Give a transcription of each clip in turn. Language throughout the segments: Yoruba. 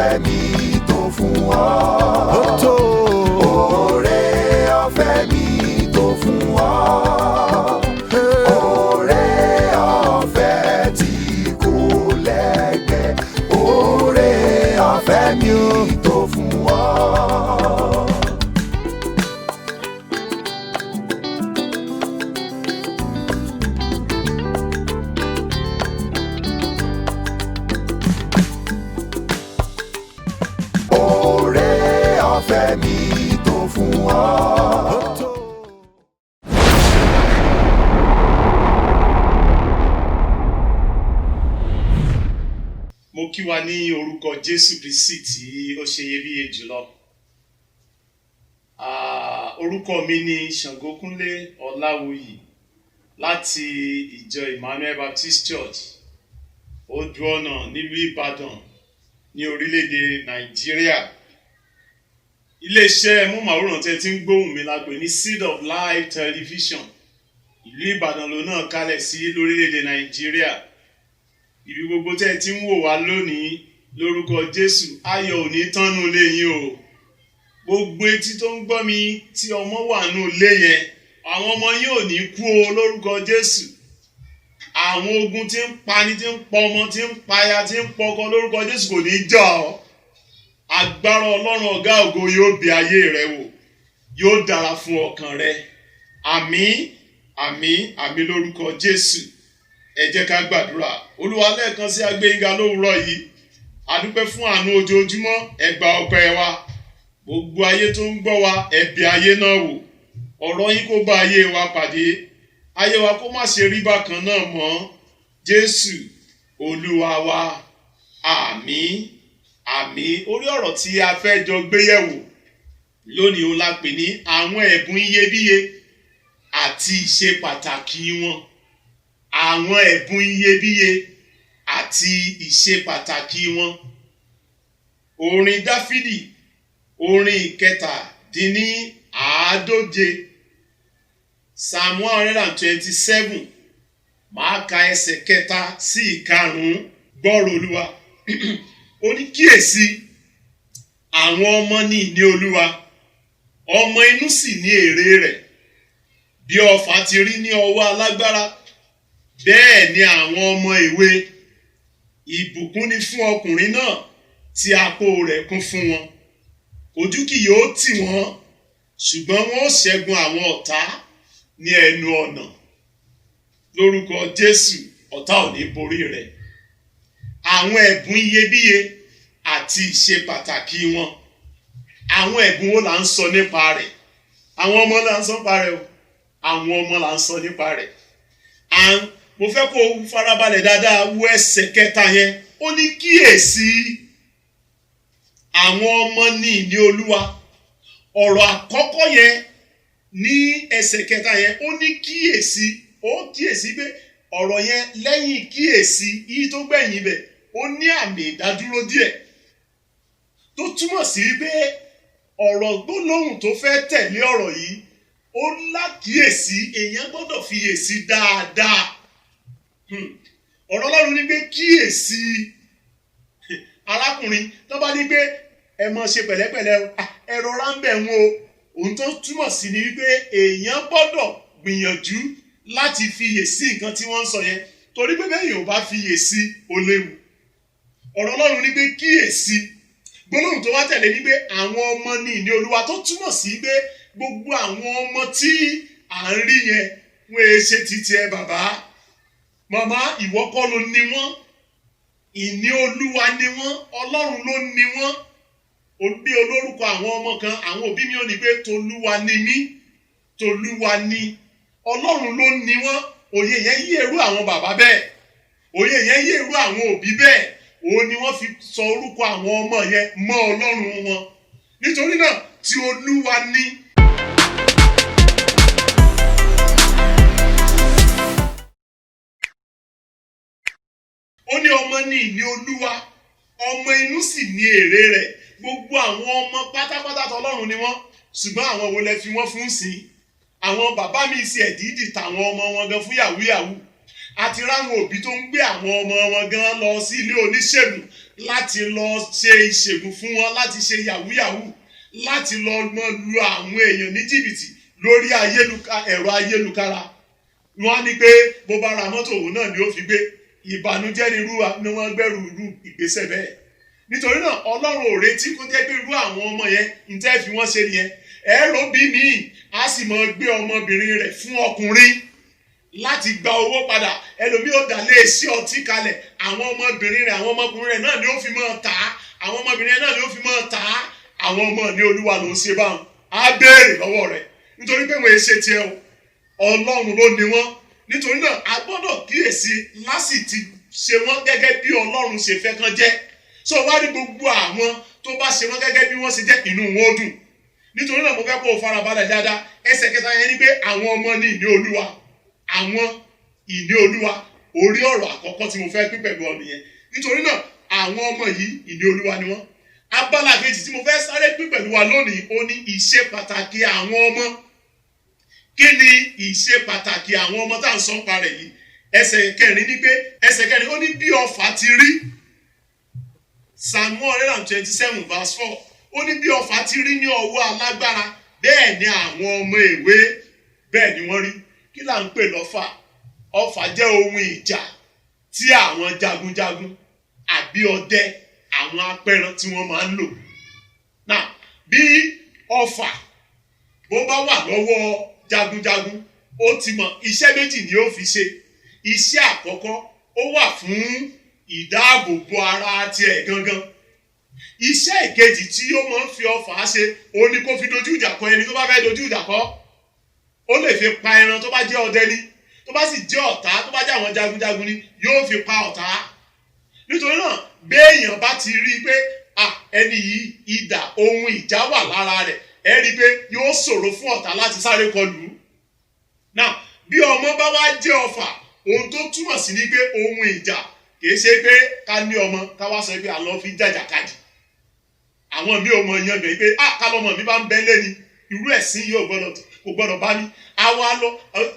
Ọ̀fẹ́ mi tó fún ọ. Ó tó. Oore ọ̀fẹ́ mi tó fún ọ. Oore ọ̀fẹ́ tí kò lẹ́gbẹ́. Oore ọ̀fẹ́ mi tó fún ọ. Oore ọ̀fẹ́ mi tó fún ọ. Ó tó. Mo kí wa ní orúkọ Jésù Kristi tí ó ṣe iyebíye jùlọ. Orúkọ mi ni Ṣàngókúnlé Ọláwuyì láti ìjọ Emmanuel Baptist Church, Odò Ọ̀nà, nílùú Ìbàdàn ní orílẹ̀-èdè Nàìjíríà. Iléeṣẹ́ móhùnmáwòrán tẹ́ ti ń gbóhùn mi la pè ní Seed of Life Television. Ìlú Ìbàdàn ló náà kalẹ̀ sí lórílẹ̀-èdè Nàìjíríà. Ibi gbogbo tẹ́ ẹ ti ń wò wá lónìí, lórúkọ Jésù, ayọ̀ ò ní tán nú ilé yín o. Gbogbo etí tó ń gbọ́ mi tí ọmọ wà nú ilé yẹn, àwọn ọmọ yín ò ní kú o lórúkọ Jésù. Àwọn ogun tí ń pani, tí ń pọmọ, tí ń paya, tí ń pọkọ, lórúkọ Jésù, kò ní jà ọ́. Agbára Ọlọ́run ọ̀gá ògo yóò bí ayé rẹ wò, yóò dára fún ọkàn rẹ. Àmín, àmín, àmín lórúkọ Jésù. Ẹ jẹ́ ká gbàdúrà. Olúwa, lẹ́ẹ̀kan sí, agbẹ́yìnga lówùúrọ̀ yìí. A dúpẹ́ fún àánú ojoojúmọ́. Ẹ gba ọpẹ́ wa. Gbogbo ayé tó ń gbọ́ wa, ẹ bẹ̀ ayé náà wò. Ọ̀rọ̀ yín kó bá ayé wa pàdé, ayé wa kó má ṣe rí bákan náà mọ́. Jésù Olúwa wa, àmín, àmín. Orí ọ̀rọ̀ tí a fẹ́ jọ gbé yẹ̀wò lónìí ó la pè ní àwọn ẹ̀bùn iyebíye àti ìṣe pàtàkì wọn. Àwọn ẹ̀bùn iyebíye àti ìṣe pàtàkì wọn. Orin Dáfídì, orin 147, Psalm 127, máa ka ẹsẹ̀ 3 sí 5. Gbọ́rọ̀ Olúwa. Ó ní, "Kíyèsí, àwọn ọmọ ní ìní Olúwa, ọmọ inú sì ní èrè rẹ̀. Bí ọfà ti rí ní ọwọ́ alágbára, bẹ́ẹ̀ ni àwọn ọmọ èwe. Ìbùkún ni fún ọkùnrin náà tí apó rẹ̀ kún fún wọn. Ojú kì yóò tì wọ́n, ṣùgbọ́n wọn ó ṣẹ́gun àwọn ọ̀tá ní ẹnu ọ̀nà." Lórúkọ Jésù, ọ̀tá ò ní borí rẹ̀. Àwọn ẹ̀bùn iyebíye àti ìṣe pàtàkì wọn. Àwọn ẹ̀bùn wo là ń sọ nípa rẹ̀? Àwọn ọmọ là ń sọ nípa rẹ̀ o. Àwọn ọmọ là ń sọ nípa rẹ̀. And mo fẹ́ kó o farabalẹ̀ dáadáa wo ẹsẹ̀ 3 yẹn. Ó ní, "Kíyèsí, àwọn ọmọ ní ìní Olúwa." Ọ̀rọ̀ àkọ́kọ́ yẹn ní ẹsẹ̀ 3 yẹn, ó ní "kíyèsí". Ó kíyèsí pé ọ̀rọ̀ yẹn, lẹ́yìn "kíyèsí" yìí tó gbẹ̀yìn bẹ̀, ó ní àmì ìdádúró díẹ̀, tó túmọ̀ sí wípé ọ̀rọ̀ gbólóhùn tó fẹ́ tẹ̀lé ọ̀rọ̀ yìí, ó lákìyèsí, èèyàn gbọ́dọ̀ fiyèsí dáadáa. Ọ̀rọ̀ Ọlọ́run ní pé, "Kíyèsí." Arákùnrin, tó bá ní pé ẹ mọ ṣe pẹ̀lẹ́pẹ̀lẹ́ o, ẹ rọra ń bẹ̀ wọ́n o, ohun tó túmọ̀ sí ni wípé èèyàn gbọ́dọ̀ gbìyànjú láti fiyèsí nǹkan tí wọ́n ń sọ yẹn, torí pé bẹ́ẹ̀ yóò bá fiyèsí, ó léwu. Ọ̀rọ̀ Ọlọ́run ní pé, "Kíyèsí." Gbólóhùn tó wá tẹ̀lé ní pé àwọn ọmọ ní ìní Olúwa, tó túmọ̀ sí pé gbogbo àwọn ọmọ tí à ń rí yẹn, wọ́n ẹ ṣe títí ẹ bàbá màmá, ìwọ kọ́ ló ní wọ́n. Ìní Olúwa ni wọ́n, Ọlọ́run ló ní wọ́n. Bí olórúkọ àwọn ọmọ kan, àwọn òbí mi ò ní pé tolúwa ni mí, tolúwa ni, Ọlọ́run ló ní wọ́n. Òye yẹn yí èrú àwọn bàbá bẹ́ẹ̀, òye yẹn yí èrú àwọn òbí bẹ́ẹ̀. Òun ni wọ́n fi sọ orúkọ àwọn ọmọ yẹn mọ́ Ọlọ́run wọn. Nítorí náà, tí Olúwa ní. Ó ní ọmọ ní ìní Olúwa, ọmọ inú sì ní èrè rẹ̀. Gbogbo àwọn ọmọ pátápátá tọlọ́run ni wọ́n, ṣùgbọ́n àwọn wo lẹ fi wọ́n fún sí? Àwọn bàbá mi sì ẹ̀dídì tàwọn ọmọ wọn gan fún yahoo yahoo. Àti ráwọn òbí tó ń gbé àwọn ọmọ wọn gan lọ sí ilé oníṣègùn láti lọ ṣe ìṣègùn fún wọn, láti ṣe yàwúyàwú, láti lọ mọ lu àwọn èèyàn ní jìbìtì lórí ẹ̀rọ ayélukára. Wọ́n á ní pé bó bá ra mọ́tò, òun náà ni ó fi gbé. Ìbànújẹ́ ni irú ni wọ́n gbẹ́rù irú ìgbésẹ̀ bẹ́ẹ̀. Nítorí náà, Ọlọ́run ò retí kó jẹ́ pé irú àwọn ọmọ yẹn ń tẹ́ fi wọ́n ṣe nìyẹn. Ẹ̀rọ bí míì á sì mọ gbé ọmọbìnrin rẹ̀ fún ọkùnrin láti gba owó padà. Ẹlòmíì ó dà lé sí ọtí kalẹ̀, àwọn ọmọbìnrin rẹ̀, àwọn ọmọkùnrin rẹ̀ náà ni ó fi máa tà á, àwọn ọmọbìnrin rẹ̀ náà ni ó fi máa tà á. Àwọn ọmọ ní Olúwa ló ń ṣe báwọn, á béèrè lọ́wọ́ rẹ̀, nítorí pé wọ́n ṣe tiẹ̀ o, Ọlọ́run ló ní wọ́n. Nítorí náà, a gbọ́dọ̀ kíyèsí láti ti ṣe wọ́n gẹ́gẹ́ bí Ọlọ́run ṣe fẹ́ kán jẹ́. So wá ní gbogbo àwọn tó bá ṣe wọ́n gẹ́gẹ́ bí wọ́n ṣe jẹ́, inú wọn ó dùn. Nítorí náà, mo fẹ́ kó o farabalẹ̀ dáadáa. Ẹsẹ̀ kẹta yẹn ni pé àwọn ọmọ ní ìní Olúwa, àwọn ìní Olúwa. Orí ọ̀rọ̀ àkọ́kọ́ tí mo fẹ́ pín pẹ̀lú ọ nìyẹn. Nítorí náà, àwọn ọmọ yìí, ìní Olúwa ni wọ́n. Abala kejì tí mo fẹ́ sáré pín pẹ̀lú wa lónìí, ó ní ìṣe pàtàkì àwọn ọmọ. Kí ni ìṣe pàtàkì àwọn ọmọ tá à ń sọ ń parẹ̀ yìí? Ẹsẹ̀ kẹrin ní pé, ẹsẹ̀ kẹrin, ó ní bí ọfà ti rí, Psalm 127 verse 4, ó ní bí ọfà ti rí ní ọwọ́ alágbára, bẹ́ẹ̀ ni àwọn ọmọ èwe, bẹ́ẹ̀ ni wọ́n rí. Kí là ń pè lọ́fà? Ọfà jẹ́ ohun ìjà tí àwọn jagunjagun àbí ọdẹ, àwọn apẹran tí wọ́n máa ń lò. Now, bí ọfà bó bá wà lọ́wọ́ jagunjagun, ó ti mọ̀ iṣẹ́ méjì ni ó fi ṣe. Iṣẹ́ àkọ́kọ́, ó wà fún ìdáàbòbò ara tiẹ̀ gangan. Iṣẹ́ ìkejì tí ó máa ń fi ọfà ṣe, ó ní kó fi dojú ìjà kọ ẹni tó bá fẹ́ dojú ìjà kọ. Ó lè fi pa ẹran tó bá jẹ́ ọdẹ ni, tó bá sì jẹ́ ọ̀tá, tó bá jẹ́ àwọn jagunjagun ni, yóò fi pa ọ̀tá. Nítorí náà, béèyàn bá ti rí i pé ẹni yìí, idà, ohun ìjà wà lára rẹ̀, ẹ rí i pé yóò ṣòro fún ọ̀tá láti sáré kọlù ú. Now, bí ọmọ bá wá jẹ́ ọfà, ohun tó túmọ̀ sí ni pé ohun ìjà, kìí ṣe pé ká ní ọmọ ká wá sọ pé àlọ́ fi jàjàkadì. Àwọn mi ò mọ yan bẹ̀ pé kálọ́mọ mi bá ń bẹ́ lé ni, irú ẹ̀sìn yìí ò gbọ́dọ̀, kò gbọ́dọ̀ bá mi. Àwa lọ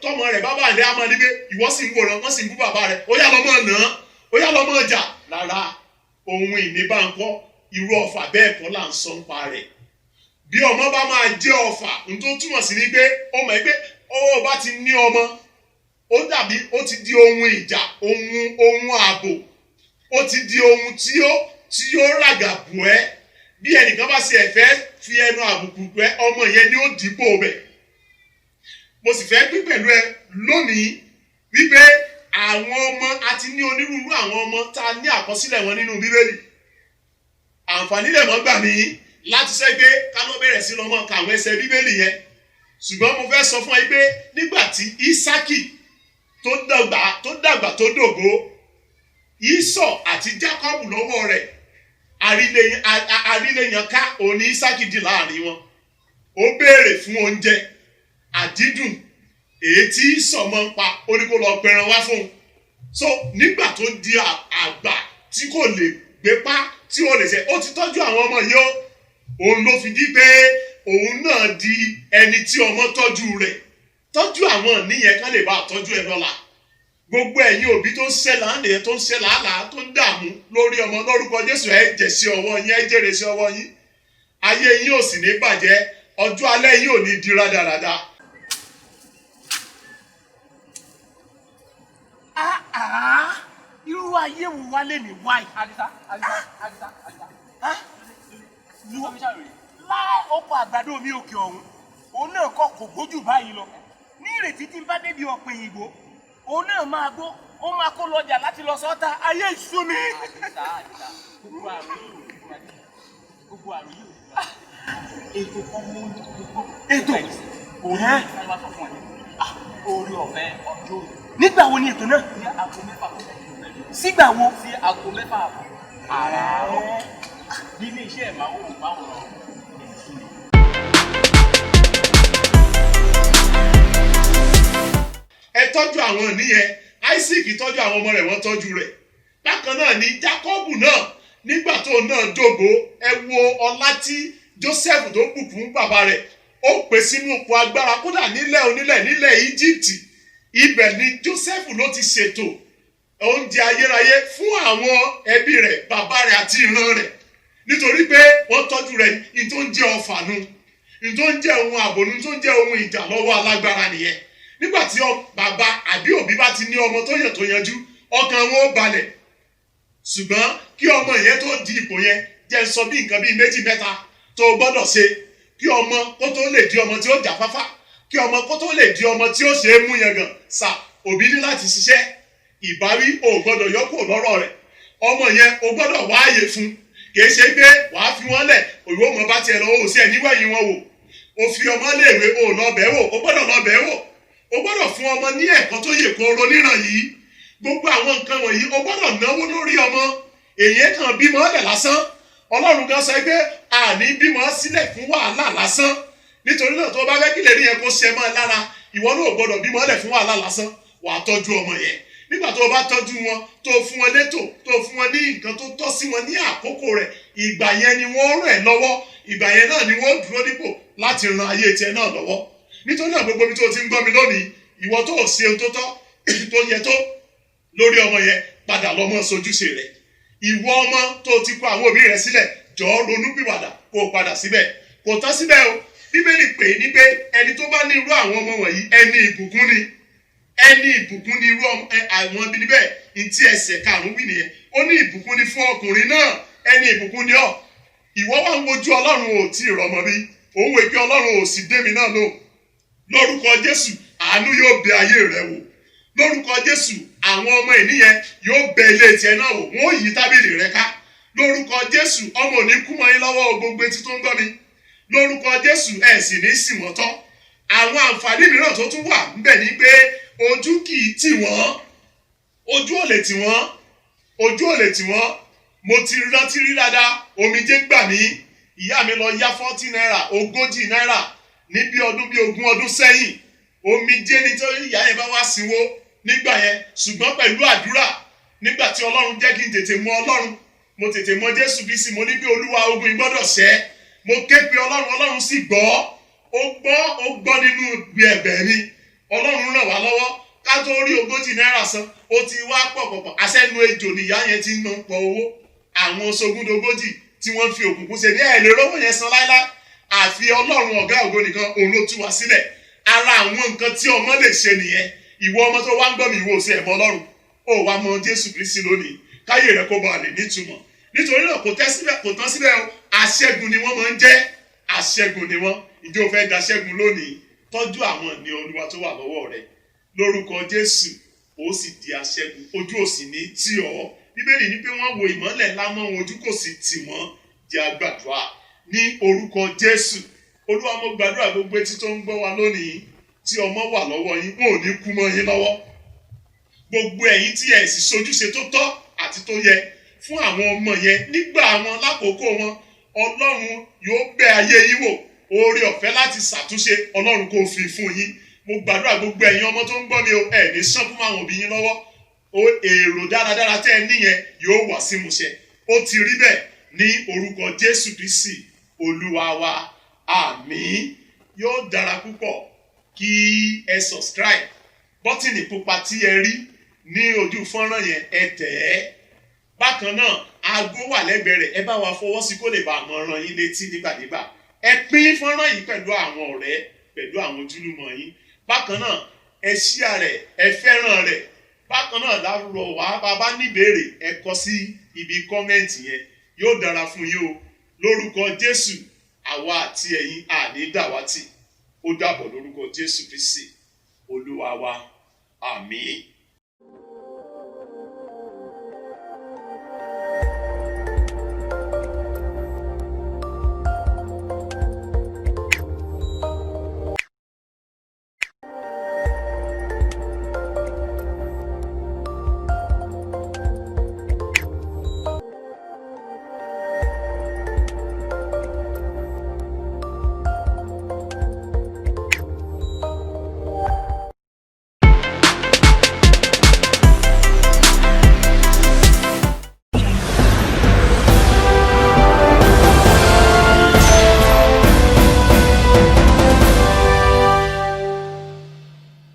tọmọ rẹ̀ bá bá lé, àmọ́ ní pé ìwọ sì ń wòran, wọ́n sì ń bú bàbá rẹ̀, ó yá lọ́mọ nà án, ó yá lọ́mọ jà. Rárá, ohun ìní bá ń kọ́, irú ọfà bẹ́ẹ̀ kọ́ là ń sọ ń pa rẹ̀. Bí ọmọ bá máa jẹ́ ọfà, n tó túmọ̀ sí ni pé ó mọ̀ pé ó bá ti ní ọmọ, ó dàbí ó ti di ohun ìjà, ohun ààbò, ó ti di ohun tí ó ràgà bù ẹ́. Bí ẹnìkan bá ṣe ẹ̀fẹ́ fi ẹnu àbùkù pẹ́, ọmọ yẹn ni ó dìpò bẹ̀. Mo sì fẹ́ pín pẹ̀lú ẹ lónìí wípé àwọn ọmọ, a ti ní onírúurú àwọn ọmọ tá a ní àkọsílẹ̀ wọn nínú Bíbélì. Àǹfààní lè mọ́ gbà mí láti sọ pé ká ló bẹ̀rẹ̀ sí lọ́mọ ka àwọn ẹsẹ̀ Bíbélì yẹn, ṣùgbọ́n mo fẹ́ sọ fún ẹ pé nígbà tí Ísákì tó dàgbà, tó dògbó, Ísọ̀ àti Jákọ́bù lọ́wọ́ rẹ̀, àríléyànká òní Ísákì dì láàrin wọn. Ó béèrè fún oúnjẹ àdídùn èyí tí Ísọ̀ máa ń pa, ó ní kó lọ pẹran wá fún un. So nígbà tó di àgbà tí kò lè gbépá, tí ó lè ṣe, ó ti tọ́jú àwọn ọmọ yìí ó, òun ló fi di pé òun náà di ẹni tí ọmọ tọ́jú rẹ̀. Tọ́jú àwọn níyẹn ká lè bá tọ́jú ẹ lọ́la. Gbogbo ẹ̀yin òbí tó ń ṣe làálàá, tó ń ṣe làálàá, tó ń dààmú lórí ọmọ, lórúkọ Jésù, ẹ jẹ̀ sí ọwọ́ yín, ẹ jèrè sí ọwọ́ yín. Ayé yín ò sì ní bàjẹ́, ọjọ́ alẹ́ yín ò ní di rádaràda. Ah, irú ayé wo wá lè ní wáyé? Àdìsá, Àdìsá, Àdìsá, Àdìsá. Wo láì ọkọ̀ àgbàdo mi òkè ọ̀hún, òun náà kọ́ kò gbójú báyìí lọ. Ní ìrètí tí n bá débi ọ̀pẹ̀ òyìnbó, òun náà máa gbó, ó máa kó lọjà láti lọ sọ́ta. Ayé ìṣú mi. Àdìsá, Àdìsá, gbogbo àrùn yìí ò ní fún wa. Gbogbo àrùn yìí ò ní fún wa. Ètò kan mú gbogbo. Ètò? Òun ní sáré wá sọ fún ẹ. Orí ọ̀fẹ́ ọjọ́ òní. Nígbà wo ni ètò náà? Ní aago 6 kù ìṣẹ́jú mẹ́rin. Sígbà wo? Sí aago 6:30 àràárọ̀. Nílé iṣẹ́ ìmáwòrán èsì. Ẹ tọ́jú àwọn nìyẹn. Isaac tọ́jú àwọn ọmọ rẹ̀, wọ́n tọ́jú rẹ̀. Bákan náà ni Jákọ́bù náà, nígbà tó náà dògbó, ẹ wo ọlá tí Joseph tó bù fún bàbá rẹ̀, ó pè sínú ipò agbára, kódà nílẹ̀ onílẹ̀, nílẹ̀ Íjíbítì. Ibẹ̀ ni Joseph ló ti ṣètò oúnjẹ ayérayé fún àwọn ẹbí rẹ̀, bàbá rẹ̀ àti ìran rẹ̀, nítorí pé wọ́n tọ́jú rẹ̀. Ní tó ń jẹ́ ọfà nu, ní tó ń jẹ́ ohun ààbò nu, ní tó ń jẹ́ ohun ìjà lọ́wọ́ alágbára nìyẹn. Nígbà tí bàbá àbí òbí bá ti ní ọmọ tó yàn tó yanjú, ọkàn wọn ó balẹ̀. Ṣùgbọ́n kí ọmọ yẹn tó di ipò yẹn, jẹ́ sọ bí nǹkan bíi méjì mẹ́ta tó o gbọ́dọ̀ ṣe kí ọmọ kó tó lè di ọmọ tí ó jà fáfá, kí ọmọ kó tó lè di ọmọ tí ó ṣe é mú yangàn. Sà, òbí ní láti ṣiṣẹ́ ìbáwí. O gbọ́dọ̀ yọ kúrò lọ́rọ̀ rẹ̀. Ọmọ yẹn, o gbọ́dọ̀ wá àyè fún. Kìí ṣe pé wàá fi wọ́n lẹ̀, òyìnbó mọ̀ bá tiẹ̀ lọ, o sì ẹ̀ níwẹ̀yìn wọn wò. O fi ọmọ léèwé, o lọ bẹ́ẹ̀ wò. O gbọ́dọ̀ lọ bẹ́ẹ̀ wò. O gbọ́dọ̀ fún ọmọ ní ẹ̀kọ́ tó yè kooro níran yìí. Gbogbo àwọn nǹkan wọ̀nyí, o gbọ́dọ̀ náwó lórí ọmọ. Èyí kan bímọ lẹ̀ lásán, Ọlọ́run gan sọ pé àní bímọ sílẹ̀ fún wàhálà lásán. Nítorí náà, tó bá fẹ́ kí lè rí yẹn kó ṣe mọ́ ẹ lára, ìwọ náà ò gbọ́dọ̀ bímọ lẹ̀ fún wàhálà lásán. Wàá tọ́jú ọmọ yẹn. Nígbà tó o bá tọ́jú wọn, tó o fún wọn létò, tó o fún wọn ní nǹkan tó tọ́ sí wọn ní àkókò rẹ̀, ìgbà yẹn ni wọ́n ràn ẹ́ lọ́wọ́. Ìgbà yẹn náà ni wọ́n dúró nípò láti ran ayé tiẹ̀ náà lọ́wọ́. Nítorí náà, gbogbo ibi tó o ti ń gbọ́ mi lónìí, ìwọ tó o ṣe ohun tó tọ́ tó yẹ tó lórí ọmọ yẹn, padà lọ mọ́ sojúṣe rẹ̀. Ìwọ ọmọ tó o ti kọ àwọn òbí rẹ̀ sílẹ̀, jọ̀ọ́, ronú pìwàdà kó o padà síbẹ̀. Kò tán síbẹ̀ o. Bíbélì pè é ní pé ẹni tó bá ní irú àwọn ọmọ wọ̀nyí, ẹni ìbùkún ni. Ẹni ìbùkún ni irú àwọn ibi níbẹ̀. Ntí ẹsẹ̀ 5 wí nìyẹn. Ó ní ìbùkún ni fún ọkùnrin náà. Ẹni ìbùkún ni ọ́. Ìwọ wà ń wojú Ọlọ́run, ò tí ì rọmọ bí òun wò pé Ọlọ́run ò sì dé mi náà lò. Lórúkọ Jésù, àánú yóò bẹ ayé rẹ wò. Lórúkọ Jésù, àwọn ọmọ ènìyàn yóò bẹ ilé tiẹ̀ náà wò, wọn ó yí tábìlì rẹ ká. Lórúkọ Jésù, ọmọ ò ní kú mọ́ yín lọ́wọ́. Gbogbo etí tó ń gbọ́ mi, lórúkọ Jésù, ẹ sì ní sì wọ́n tọ́. Àwọn àǹfààní mìíràn tó tún wà ńbẹ̀ ni pé ojú kì í tì wọ́n. Ojú ò lè tì wọ́n, ojú ò lè tì wọ́n. Mo ti rántí rí dáadáa, omijé gbà mí. Ìyá mi lọ yá ₦40, ₦40, ní bí ọdún bí 20 ọdún sẹ́yìn. Omijé nítorí ìyá yẹn bá wá sínwó nígbà yẹn. Ṣùgbọ́n pẹ̀lú àdúrà, nígbà tí Ọlọ́run jẹ́ kí n tètè mọ Ọlọ́run, mo tètè mọ Jésù Kristi, mo ní bí Olúwa, ogun ìgbọ́dọ̀ ṣẹ́. Mo ké pe Ọlọ́run, Ọlọ́run sì gbọ́. Ó gbọ́, ó gbọ́ nínú ibi ẹ̀bẹ̀ mi. Ọlọ́run ràn wá lọ́wọ́. Ká tó rí ₦40 san, ó ti wá pọ̀ pọ̀pọ̀. Àṣẹnu ejò nìyá yẹn ti ń ná pọ̀ owó. Àwọn sogúndogójì tí wọ́n fi òkùnkùn ṣe ní ẹ̀ lè rówó yẹn san láíláí, àfi Ọlọ́run ọ̀gá ògo nìkan, òun ló tú wa sílẹ̀. Ara àwọn nǹkan tí ọmọ lè ṣe nìyẹn. Ìwọ ọmọ tó wá ń gbọ́ mi, ìwọ ò sí ẹ̀mọ́ Ọlọ́run, ó wá mọ Jésù Kristi lónìí, káyé rẹ kó ba lè nítumọ̀. Nítorí náà, kò tẹ́ síbẹ̀, kò tán síbẹ̀ o. Aṣẹ́gun ni wọ́n máa ń jẹ́, aṣẹ́gun ni wọ́n. Ìjọ fẹ́ da ṣẹ́gun lónìí? Tọ́jú àwọn ní Olúwa tó wà lọ́wọ́ rẹ. Lórúkọ Jésù, ó sì di aṣẹ́gun, ojú ò sì ní tì ọ́. Bíbélì ní pé wọ́n wo ìmọ́lẹ̀ ńlá mọ́ wọn, ojú kò sì tì wọ́n. Jẹ́ a gbàdúrà ní orúkọ Jésù. Olúwa, mo gbàdúrà, gbogbo etí tó ń gbọ́ wa lónìí tí ọmọ wà lọ́wọ́ yín, wọn ò ní kú mọ́ yín lọ́wọ́. Gbogbo ẹ̀yin tí ẹ̀ sì sojúṣe tó tọ́ àti tó yẹ fún àwọn ọmọ yẹn nígbà wọn, lákòókò wọn, Ọlọ́run yóò bẹ ayé yín wò. Oore ọ̀fẹ́ láti ṣàtúnṣe, Ọlọ́run kò fi fún yín. Mo gbàdúrà, gbogbo ẹ̀yin ọmọ tó ń gbọ́ mi o, ẹ̀ ní sànkú mọ́ àwọn òbí yín lọ́wọ́ o. Èrò dáradára tẹ́ ẹ níyẹn yóò wá sí ìmúṣẹ. Ó ti rí bẹ́ẹ̀ ní orúkọ Jésù Kristi Olúwa wa, àmín. Yóò dára púpọ̀ kí ẹ subscribe. Bọ́tìnì pupa tí ẹ rí ní ojú fọ́nrán yẹn, ẹ tẹ̀ ẹ́. Bákan náà, aago wà lẹ́gbẹ̀ẹ́ rẹ̀, ẹ bá wa fọwọ́ sí kó lè bá àmọ́ ran yín létí nígbàdégbà. Ẹ pín fọ́nrán yìí pẹ̀lú àwọn ọ̀rẹ́, pẹ̀lú àwọn ojúlùmọ̀ yín. Bákan náà, ẹ share rẹ̀, ẹ fẹ́ràn rẹ̀. Bákan náà lárúrọ̀ wá, bàbá níbèrè, ẹ kọ sí ibi comment yẹn. Yóò dára fún yín o. Lórúkọ Jésù, àwa àti ẹ̀yin àní dàwátì. Ó dàbọ̀ lórúkọ Jésù Kristi Olúwa wa, àmín.